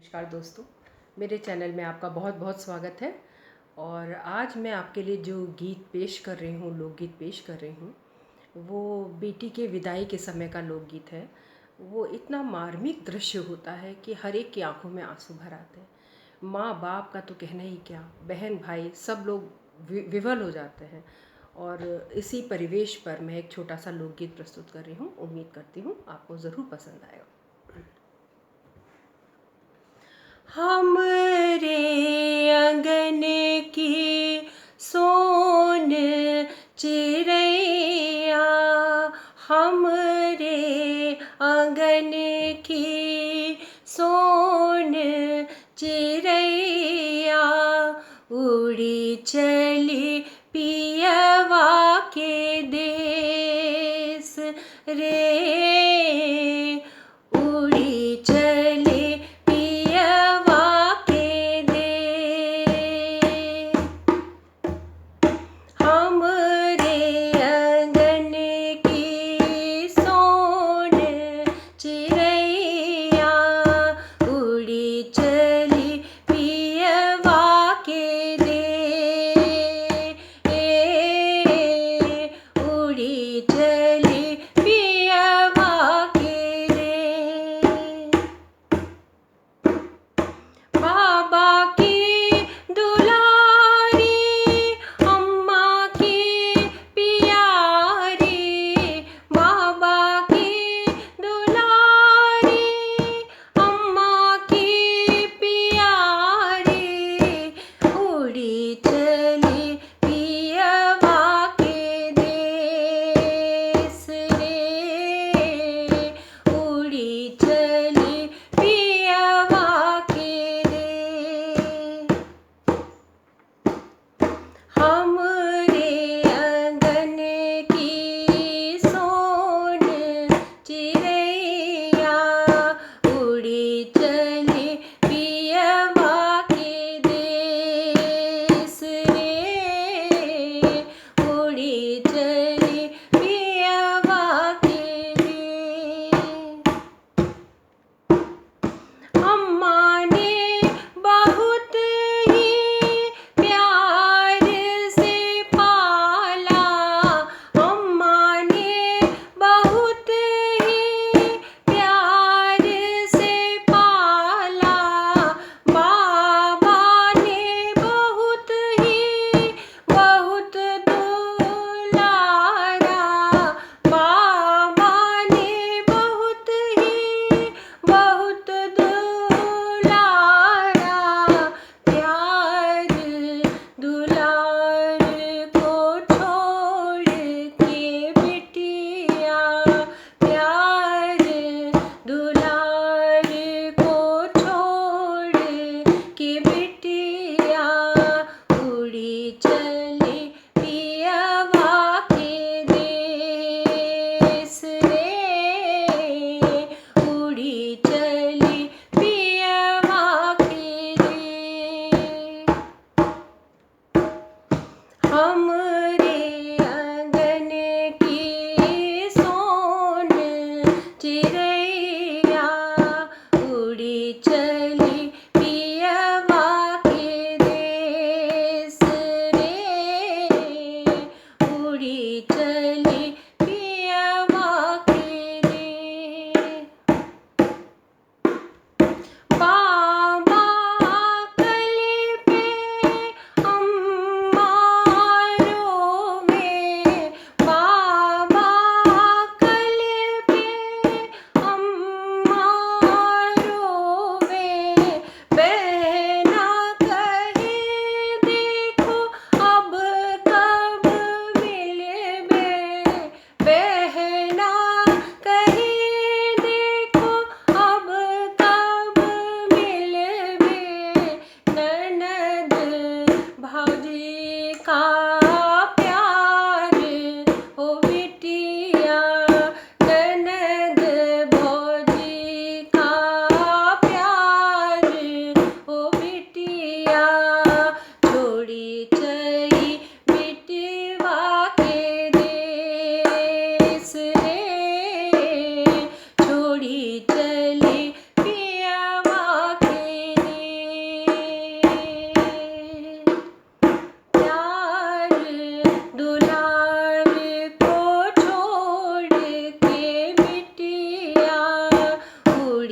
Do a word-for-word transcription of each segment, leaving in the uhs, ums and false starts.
नमस्कार दोस्तों, मेरे चैनल में आपका बहुत बहुत स्वागत है। और आज मैं आपके लिए जो गीत पेश कर रही हूँ, लोकगीत पेश कर रही हूँ, वो बेटी के विदाई के समय का लोकगीत है। वो इतना मार्मिक दृश्य होता है कि हर एक की आंखों में आंसू भर आते हैं। माँ बाप का तो कहना ही क्या, बहन भाई सब लोग वि-, विवल हो जाते हैं। और इसी परिवेश पर मैं एक छोटा सा लोकगीत प्रस्तुत कर रही हूँ। उम्मीद करती हूँ आपको ज़रूर पसंद आएगा। हमरे अंगन की सोन चिरैया, हमरे अंगन की सोन चिरैया, उड़ी चली पियवा के देश रे। उड़ी चली पियवा के देश। हमरे अंगन की सोन चिरैया, उड़ी चली पियवा के देश, उड़ी चली पियवा के देश। बाबा की दुलारी, अम्मा की प्यारी, बाबा की दुलारी, अम्मा की प्यारी, उड़ी चली पियवा के देश रे, उड़ी चली पियवा के देश। हमरे अंगन की सोन चिरैया, उड़ी चली पियवा के देश रे, उड़ी चली पियवा के देश। अम्मा ने बहुत ही प्यार से पाला, अम्मा ने बहुत ही प्यार से पाला।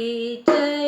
चली